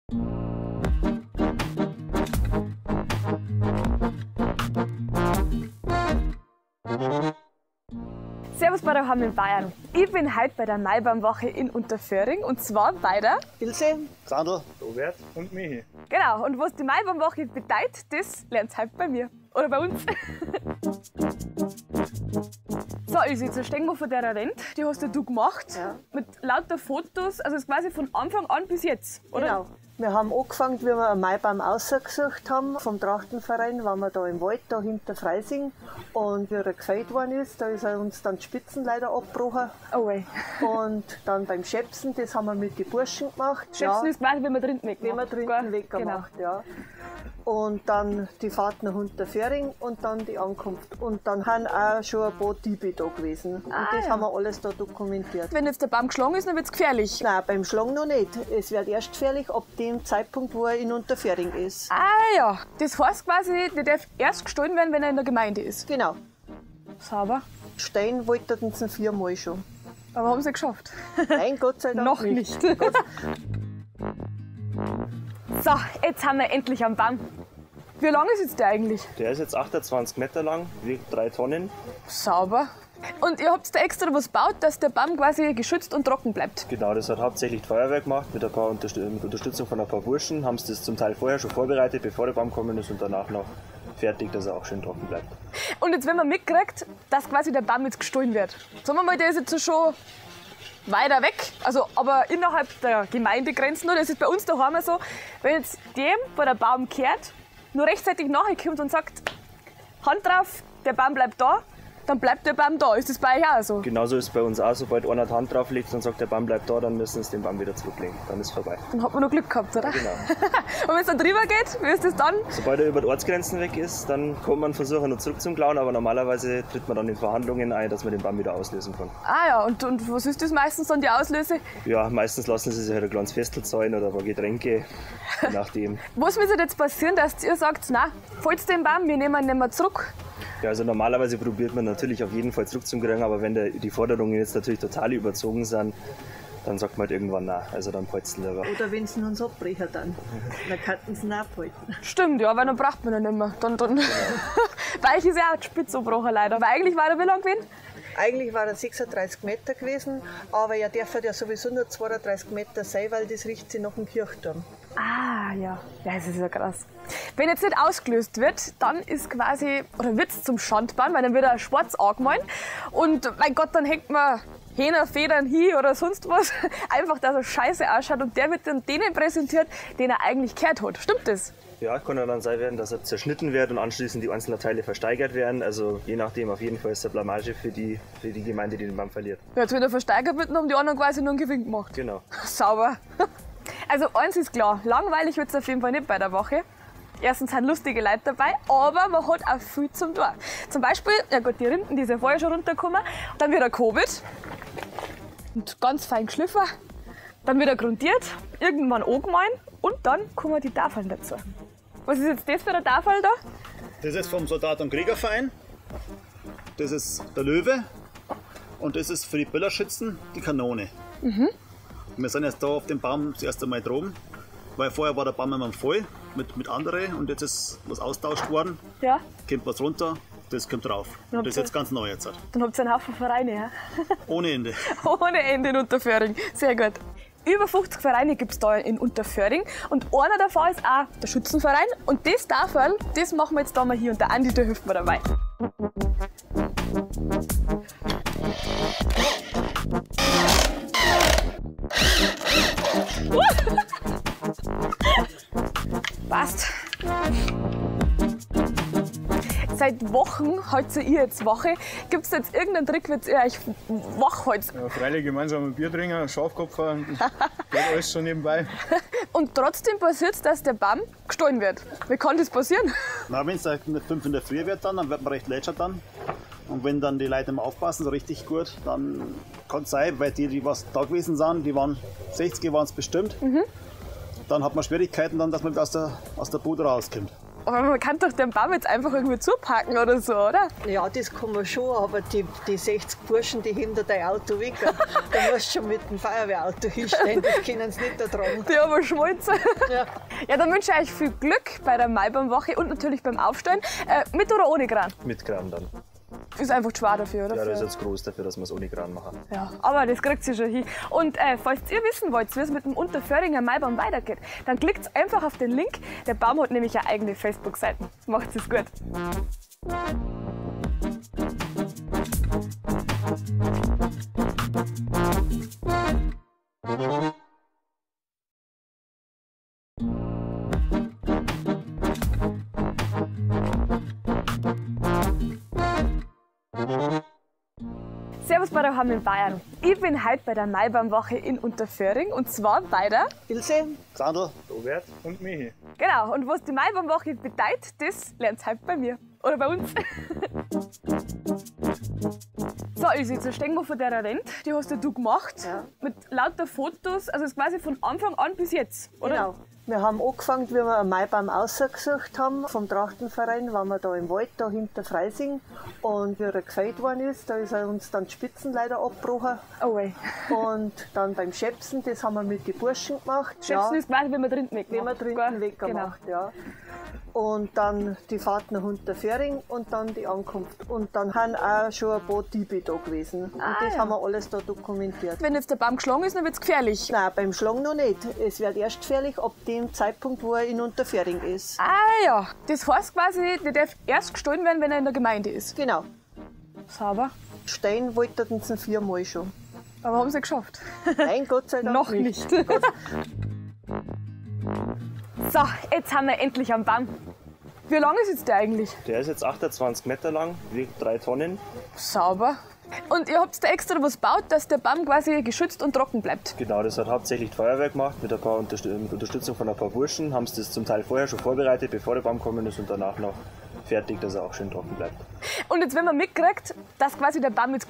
Servus bei der Heim in Bayern. Ich bin heute bei der Maibaumwache in Unterföhring und zwar bei der Ilse, Sandl, Robert und Michi. Genau, und was die Maibaumwache bedeutet, das lernt ihr heute bei mir oder bei uns. So, Ilse, jetzt stehen wir vor der Rent, die hast ja du gemacht, Ja. Mit lauter Fotos, also es ist quasi von Anfang an bis jetzt, oder? Genau. Wir haben angefangen, wie wir einen Maibaum ausgesucht haben vom Trachtenverein, waren wir da im Wald, da hinter Freising. Und wie er gefällt worden ist, da ist er uns dann die Spitzen leider abgebrochen. Oh wei. Und dann beim Schäpsen, das haben wir mit den Burschen gemacht. Schäpsen ja, ist quasi, wenn man drinnen weggemacht. wenn wir drinnen weggemacht, ja. Und dann die Fahrt nach Unterföhring und dann die Ankunft. Und dann sind auch schon ein paar Diebe da gewesen. Und Ah, das ja. haben wir alles da dokumentiert. Wenn jetzt der Baum geschlagen ist, dann wird's gefährlich. Nein, beim Schlagen noch nicht. Es wird erst gefährlich ab dem Zeitpunkt, wo er in Unterföhring ist. Ah ja, das heißt quasi, der darf erst gestohlen werden, wenn er in der Gemeinde ist. Genau. Sauber. Stein wollten sie viermal schon. Aber haben sie geschafft. Nein, Gott sei Dank Noch nicht. So, jetzt haben wir endlich einen Baum. Wie lang ist jetzt der eigentlich? Der ist jetzt 28 Meter lang, wiegt 3 Tonnen. Sauber. Und ihr habt da extra was gebaut, dass der Baum quasi geschützt und trocken bleibt. Genau, das hat hauptsächlich die Feuerwehr gemacht, mit, ein paar mit Unterstützung von ein paar Burschen. Haben sie das zum Teil vorher schon vorbereitet, bevor der Baum gekommen ist und danach noch fertig, dass er auch schön trocken bleibt. Und jetzt, wenn man mitkriegt, dass quasi der Baum jetzt gestohlen wird. Sagen wir mal, der ist jetzt schon weiter weg, also aber innerhalb der Gemeindegrenzen. Nur das ist bei uns daheim so, wenn jetzt dem, wo der Baum kehrt, nur rechtzeitig nachkommt und sagt, Hand drauf, der Baum bleibt da, dann bleibt der Baum da. Ist das bei euch auch so? Genauso ist es bei uns auch, sobald einer die Hand drauf legt und sagt, der Baum bleibt da, dann müssen sie den Baum wieder zurücklegen. Dann ist vorbei. Dann hat man noch Glück gehabt, oder? Genau. Und wenn es dann drüber geht, wie ist das dann? Sobald er über die Ortsgrenzen weg ist, dann kann man versuchen, noch zurückzuklauen, aber normalerweise tritt man dann in Verhandlungen ein, dass man den Baum wieder auslösen kann. Ah ja, und was ist das meistens dann die Auslöse? Ja, meistens lassen sie sich halt ein kleines Festel zahlen oder ein paar Getränke, je nachdem. Was müsste jetzt passieren, dass ihr sagt, na, falls den Baum, wir nehmen ihn nicht mehr zurück? Ja, also normalerweise probiert man natürlich auf jeden Fall zurückzukriegen, aber wenn die Forderungen jetzt natürlich total überzogen sind, dann sagt man halt irgendwann na, also dann polzen lieber. Oder wenn sie uns abbrechen dann. Dann könnten sie ihn abhalten. Stimmt, ja, weil dann braucht man ihn nicht mehr. Dann Weich ist ja auch die Spitze gebrochen, leider. Aber eigentlich war er wie lang gewesen? Eigentlich war er 36 Meter gewesen, aber er darf ja sowieso nur 32 Meter sein, weil das richtet sich nach dem Kirchturm. Ah, ja. Ja, das ist ja krass. Wenn jetzt nicht ausgelöst wird, dann ist quasi, oder wird's zum Schandbaum, weil dann wird er schwarz angemalt. Und mein Gott, dann hängt man Hähner, Federn hin oder sonst was. Einfach, dass er scheiße ausschaut. Und der wird dann denen präsentiert, den er eigentlich gehört hat. Stimmt das? Ja, kann ja dann sein werden, dass er zerschnitten wird und anschließend die einzelnen Teile versteigert werden. Also je nachdem, auf jeden Fall ist der Blamage für die Gemeinde, die den Baum verliert. Ja, jetzt wenn er versteigert wird, dann haben die anderen quasi nur einen Gewinn gemacht. Genau. Sauber. Also eins ist klar, langweilig wird's auf jeden Fall nicht bei der Wache. Erstens sind lustige Leute dabei, aber man hat auch viel zum tun. Zum Beispiel, ja gut, die Rinden, die sind ja vorher schon runtergekommen. Dann wird er gehobelt und ganz fein geschliffen. Dann wird er grundiert, irgendwann angemalt und dann kommen die Tafeln dazu. Was ist jetzt das für eine Tafel da? Das ist vom Soldat- und Kriegerverein. Das ist der Löwe. Und das ist für die Böllerschützen die Kanone. Mhm. Wir sind jetzt da auf dem Baum das erste Mal droben, weil vorher war der Baum immer voll mit anderen und jetzt ist was austauscht worden. Ja. Kommt was runter, das kommt drauf. Und das ist jetzt ganz neu jetzt. Dann habt ihr einen Haufen Vereine, ja? Ohne Ende. Ohne Ende in Unterföhring. Sehr gut. Über 50 Vereine gibt's da in Unterföhring und einer davon ist auch der Schützenverein. Und das Tafel, das machen wir jetzt da mal hier und der Andi, der hilft mir dabei. Passt. Seit Wochen haltet ihr jetzt Wache. Gibt's jetzt irgendeinen Trick, wie ihr euch wach haltet? Ja, freilich gemeinsam ein Bier trinken, Schafkopfer, geht alles schon nebenbei. Und trotzdem passiert es, dass der Baum gestohlen wird. Wie kann das passieren? Na, wenn es 5 in der Früh wird, dann wird man recht lätscher dann. Und wenn dann die Leute immer aufpassen, so richtig gut, dann kann es sein, weil die was da gewesen sind, die waren 60 waren es bestimmt. Mhm. Dann hat man Schwierigkeiten, dann, dass man aus der Bude rauskommt. Aber man kann doch den Baum jetzt einfach irgendwie zupacken oder so, oder? Ja, das kann man schon, aber die 60 Burschen, die heben da dein Auto weg. Da musst du schon mit dem Feuerwehrauto hinstellen, das können sie nicht da tragen. Die aber schmolzen. Ja. Ja, dann wünsche ich euch viel Glück bei der Maibaumwoche und natürlich beim Aufstellen. Mit oder ohne Kran? Mit Kran dann. Ist einfach zu schwer dafür, oder? Ja, das ist jetzt groß dafür, dass wir es ohne Kran machen. Ja, aber das kriegt sie schon hin. Und falls ihr wissen wollt, wie es mit dem Unterföhringer Maibaum weitergeht, dann klickt einfach auf den Link. Der Baum hat nämlich eine eigene Facebook-Seite. Macht's es gut. Servus bei der Heim in Bayern. Ich bin heute bei der Maibaumwoche in Unterföhring und zwar bei der Ilse? Sandl, Robert Und Michi. Genau, und was die Maibaumwoche bedeutet, das lernt ihr heute bei mir. Oder bei uns. So, Ilse, jetzt stehen wir vor der Rent. Die hast ja du gemacht. Ja. Mit lauter Fotos, also ist quasi von Anfang an bis jetzt, oder? Genau. Wir haben angefangen, wie wir einen Maibaum ausgesucht haben vom Trachtenverein, waren wir da im Wald, da hinter Freising. Und wie er gefällt worden ist, da ist er uns dann die Spitzen leider abgebrochen. Oh wei. Und dann beim Schäpsen, das haben wir mit den Burschen gemacht. Schäpsen ja, ist quasi, wenn man drinnen weggemacht. wenn wir drinnen weggemacht, Genau. ja. Und dann die Fahrt nach Unterföhring und dann die Ankunft. Und dann sind auch schon ein paar Diebe da gewesen. Und Ah, das ja. haben wir alles da dokumentiert. Wenn jetzt der Baum geschlagen ist, dann wird's gefährlich. Nein, beim Schlagen noch nicht. Es wird erst gefährlich ab dem Zeitpunkt, wo er in Unterföhring ist. Ah ja, das heißt quasi, der darf erst gestohlen werden, wenn er in der Gemeinde ist. Genau. Sauber. Stein wollten sie viermal schon. Aber haben sie geschafft. Nein, Gott sei Dank Noch nicht. So, jetzt haben wir endlich am Baum. Wie lang ist jetzt der eigentlich? Der ist jetzt 28 Meter lang, wiegt 3 Tonnen. Sauber. Und ihr habt da extra was gebaut, dass der Baum quasi geschützt und trocken bleibt. Genau, das hat hauptsächlich die Feuerwehr gemacht, mit, ein paar mit Unterstützung von ein paar Burschen. Haben sie das zum Teil vorher schon vorbereitet, bevor der Baum gekommen ist und danach noch fertig, dass er auch schön trocken bleibt. Und jetzt, wenn man mitkriegt, dass quasi der Baum jetzt